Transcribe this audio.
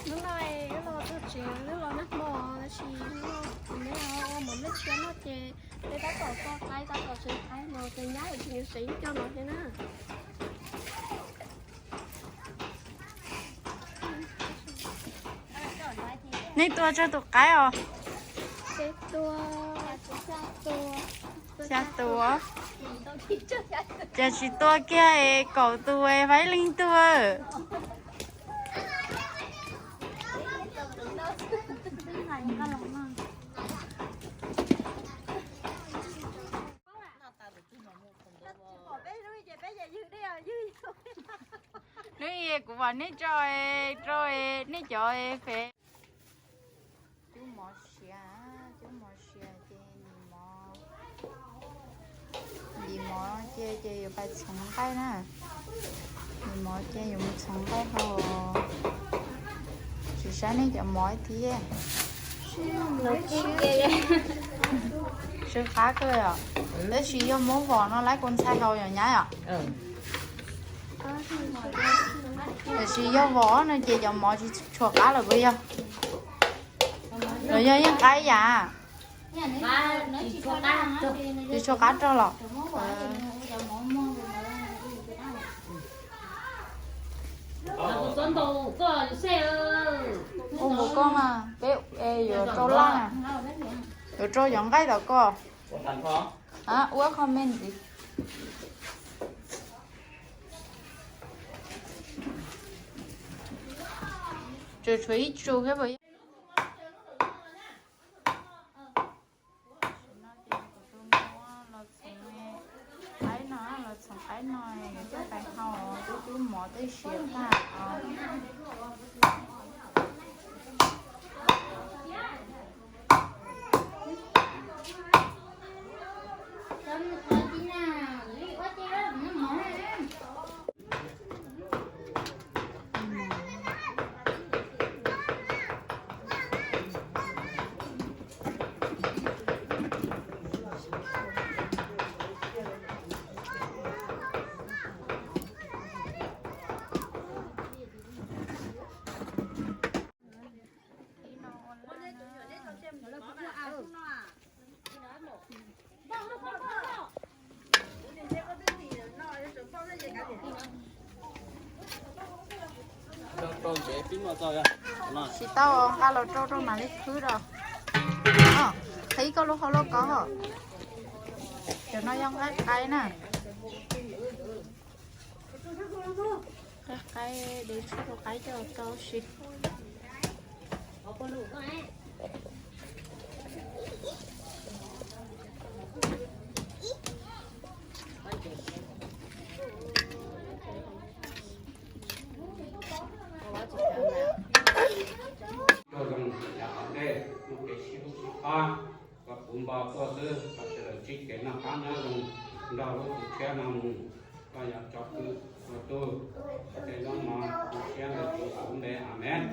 Hnub no wb los txog tsev, wb los nag hmo tab sis hnub no kuv neb ua mov nplej tshiab noj ces peb tab tom kua qaib tab tom tsev qaib no ces nyab tsis nyob tsev coj no thiab na. Nej tua tsawg tus qaib os? Xya tus. Cas tsis tua kiag es kaum tus es faib leej tug. Hnub i kuv vam nej tso, rau nej cov fev. Cub mov siav, cub mov siav ces ntim mov, ntim mov ces, ces yuav pais txhoov nqaij na. Ntim mov ces yuav mus txhoov nqaij hau. Tsis saib nej cov mov thiab. Tsw qab kawg os. Tab sis yog muab vos no lawv kuj ntxhais hau yom nyab os. Tab sis yog vos no ces cov mov tsis tshua qab lawm puas yog? Los yog yeej qab ib yam? Tsis tshua qab rog los? Ua npaum koj mas peb yuav rau laj na. Yuav rau cov nqaij tom koj. Ua comment ntxiv. Tsuas tshuav ib tsu thiab puas yog? Tam sim no ces kuv tus muam los txhoov qaib no, los txhoov qaib no yuav coj pais hau, twb cub mov tej siav tag os. Tsis tau, nqa los rau rau mam li khwb rau. Qhib koj lub hauv lauj kaub. Cov no yog nqaij qaib na. Nqaij qaib, de tshuaj rau qaib coj tau si. Koj zoo yav tom ntej muaj kev sib hlub sib pab, kom puv npo tuaj xwb, kom sawv daws ntsib kev noj qab nyob zoo nrog lub hom phiaj no mus, koj yog tso kwv tso tug, tej zoo mov tu siab ntawm Yexus lub npe, Amees.